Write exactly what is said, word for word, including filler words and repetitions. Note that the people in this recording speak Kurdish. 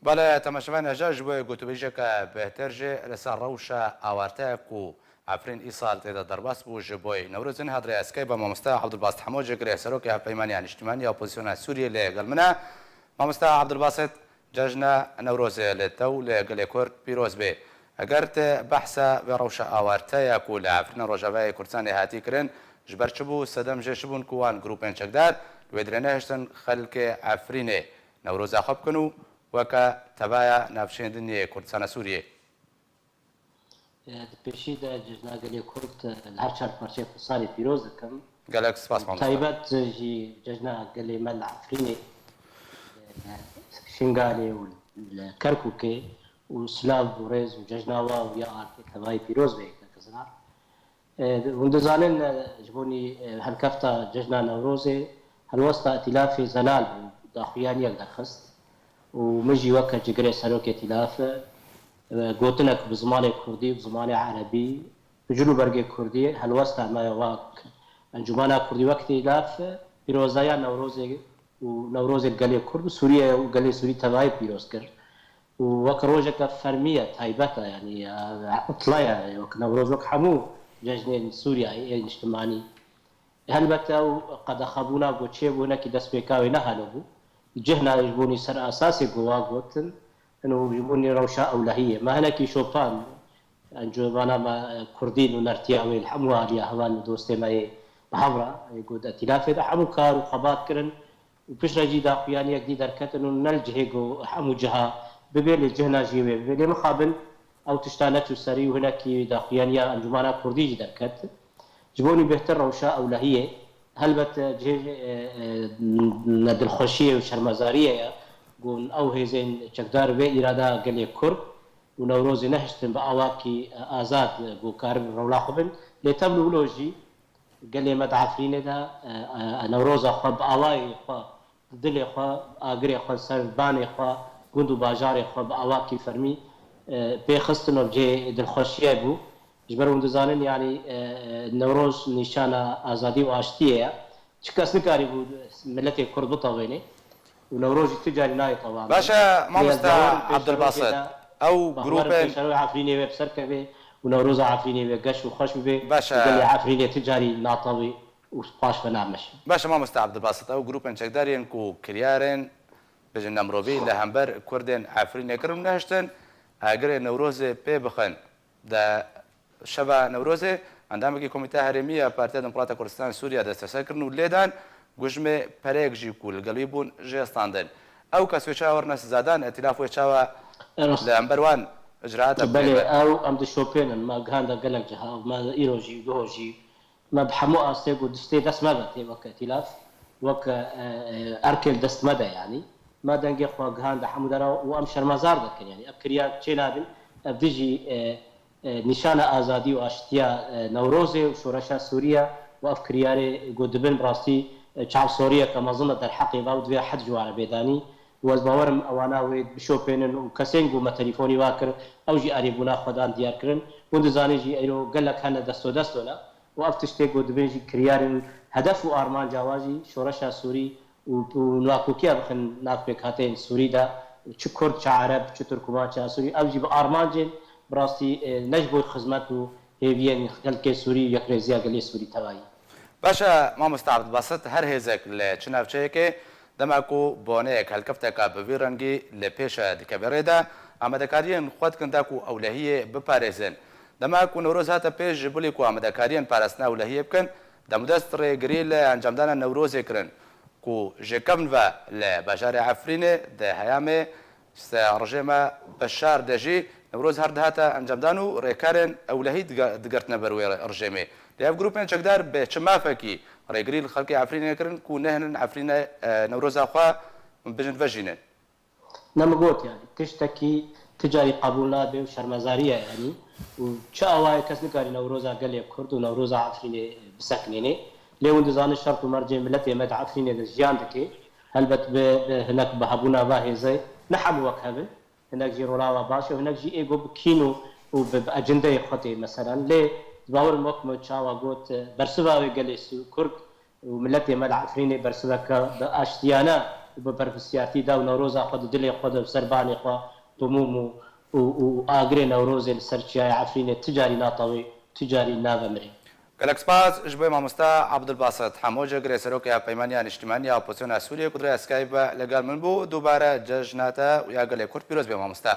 Belê, temaşevanên hêja, ji bo gotûbêjeke bêhtir jî li ser rewşa awarte ku Efrîn îsal tê de derbas bû ji bo Newrozê, niha di rêya Skype mamoste Abdulbasit Hemo, cîgirê serokê Hevpeymaniya Niştimanî ya Opozisyona Sûriyê li gel min e. Mamoste Abdulbasit, cejna Newrozê li te û li gelê Kurd pîroz bê. Eger tu behsa vê rewşa awarte ya ku li Efrîna Rojavayê Kurdistanê hatî kirin, ji ber çi bû? Sedem jê çi bûn ku wan grûpên çekdar li wê dirê nehiştin xelkê Efrînê Newroza xwe bikin û weke tevaya navçeyên din yê Kurdistana Sûriyê? E, di pêşî de cejna gelê Kurd, e, li her çar parçeyê Kurdistanê pîroz dikim. Gelek spas, mamoste. Taybet jî cejna gelê me li Efrînê, e, Şingalê û li Kerkûkê û silav û rêz û cejna wa û ya arkê tevayî pîroz be yekek zirar. E, hûn dizanin, e, ji bo nî, e, helkefta cejna Newrozê helwesta Îtîlafê zelal bû, daxuyaniyek derxist û min jî weke cigirê serokê Îtîlaf, e, gotinek bi zimanê kurdî, bi zimanê erebî, bi cil û bergê kurdî helwesta me wek Encûmena Kurdî, wek Îtîlaf pîrozeya Newrozê û Newrozê gelê Kurd û Sûriye û gelê Sûrî tevayî pîroz kir. û wek rojeke fermî ye, taybet e, yanî, e, utla ye, wek Newroz, wek hemû cejnên Sûriyeyê ên niştimanî. Helbet ew qedexebûna ku çêbû hinekî destpêka wê ne halo bû. Cihna ji bo nî ser esasê ku wa gotin, ino ji bo nî rewşa ewlehiyê. Me hinekî şopand, encûmana me, e, kurdî nûnertiya wê li hemû aliya heval û dostê me yê bi hev re, ê ku di îtîlafê de hemû kar û xebat kirin. û piştre jî daxuyaniyek dî derketin û ne li cihê ku hemû ciha bibê, lê cihna jî wê bibê. Lê mixabin ew tişta neçû serî û hinekî daxuyaniya Encûmana Kurdî jî derket. Ji bo nî bêhtir rewşa ewlehiyê, helbet cihê, e, e, nedilxweşiyê û şermezariyê ye ku ew hêzên çekdar vê îrada gelê Kurd û Newrozê nehiştin bi awakî, e, azad, e, ku karibin rewla xwe bin. Lê tevlû wilo jî gelê me di Efrînê de, e, e, Newroza xwe bi awayê xwe, dilê xwe, agirê xwe, ser banê xwe, gund û bajarê xwe bi awakî fermî, e, pê xistin û cihê dilxweşiyê bû. Ji ber hûn dizanin, yanî, e, e, Newroz nîşana azadî û aştiyê ye. Çi kes nikarîbû miletê Kurd bitewêne û Newroz jî tu carî nayê tewanê. Baş e, mamoste Abdulbasit, ew grûpên pêşerojê Efrînê wê bi ser keve û Newroza Efrînê wê geş û xweş bibe. Baş e. Gelê Efrînê tu carî natewî û paş ve nameşe. Baş e, mamoste Abdulbasit, ew grûpên çekdar yên ku kiryarên, bêjin, nemirovî li hember Kurdên Efrînê kirin û nehiştin agirê Newrozê pê bixin. Di şeva Newrozê endamekî Komîteya Herêmî ya Partiya Demokrata Kurdistan Sûriya desteser kirin û lê dan, ku ji me pereyek jî ku li gel wî bûn jê standin. Ew kes wê çawa werine sizadan, îtîlaf wê çawa li hember wan icraata bike? Belê, ew em dişopênin, me gihanda gelek ciha, me îro jî, duho jî, me bi hemû astê ku distê dest me ve tê weke îtîlaf, weke, e, e, erkê li dest me de, yanî me dengê xwe gihanda hemû dera û em şermezar dikin, yanî ev kiryar çê nabin, ev dijî, e, e, nîşana azadî û aştiya, e, Newrozê û şoreşa Sûriye û ev kiryarê ku dibin bi rastî, e, çavsoriyeke mezin e derheqê ve û divê hed ji wan re bê danî û ez bawer im ewana wê bişopênin û kesên ku me telîfonî wa kir, ew jî erêbûna xwe dan diyar kirin. Hûn dizanin jî eyro gelek hene destodest ne. û ev tiştê ku dibên jî kiryarên hedef û armanca wan jî şoreşa Sûrî û, û nakokiya bixin nav pêkhateyên Sûrî de, çi Kurd, çi Ereb, çi Tirkman, çi Asûrî, ev jî bi armancên bi rastî, e, ne ji bo xizmet û hêviyên xelkê Sûrî û yekrêziya gelê Sûrî tevayî. Baş e, mamoste Abdulbasit, her hêzek li çi navçeyekê, dema ku boneyek, helkefteke bi vî rengî li pêş e dikeve rê de, amadekariyên xwe dikin da ku ewlehiyê biparêzin. Dema ku Newroz hate pêş, ji bilî ku amadekariyên parastina ewlehiyê bikin, demûdest rêgirî li encamdana Newrozê kirin, ku ji kevn ve li bajarê Efrînê di heyamê se rejêma Beşar de jî Newroz her dihate encamdan û rêkarên ewlehî diga-, digirtine ber wê rejêmê. Lê ev grûpên çekdar bi çi mafekî rêgirî li xelkê Efrînê kirin ku nehêlin Efrînê, e, Newroza xwe, bijin, vejînin? Ne min got, yanî tiştekî ti carî qebûl nabe û şermezarî ye, yanî û çi awayê kes nikarî Newroza gelê Kurd û Newroza Efrînê bisekinînê. Lê hûn dizanin şert û mercê miletê me di Efrînê de jiyan dike. Helbet bi, bi hinek bi hebûna va hêzê ne hemû wek hev in. Hinek jî rola wa baş e, hinek jî ê ku bi kîn û, û bi, bi ecindeyê xwe tê meselan. Lê bawer im wek min çawa got, bersiva wê gelê Sî-, Kurd û miletê me li Efrînê bersiveke bi aştiyane û bi berpirsiyartî da û Newroza xwe di dilê xwe de û serbanê xwe bi mûm û, û, û agirê Newrozê li ser çiyayê Efrînê ti carî natewê, ti carî navemirê. Gelek spas ji bo mamoste Abdulbasit Hemo, cihgirê serokê Hevpeymaniya Niştimanî ya Opozisyona Sûriyê ku di rêya Skype ve li gel min bû. Dubare cejna te û ya gelê Kurd pîroz bê mamoste.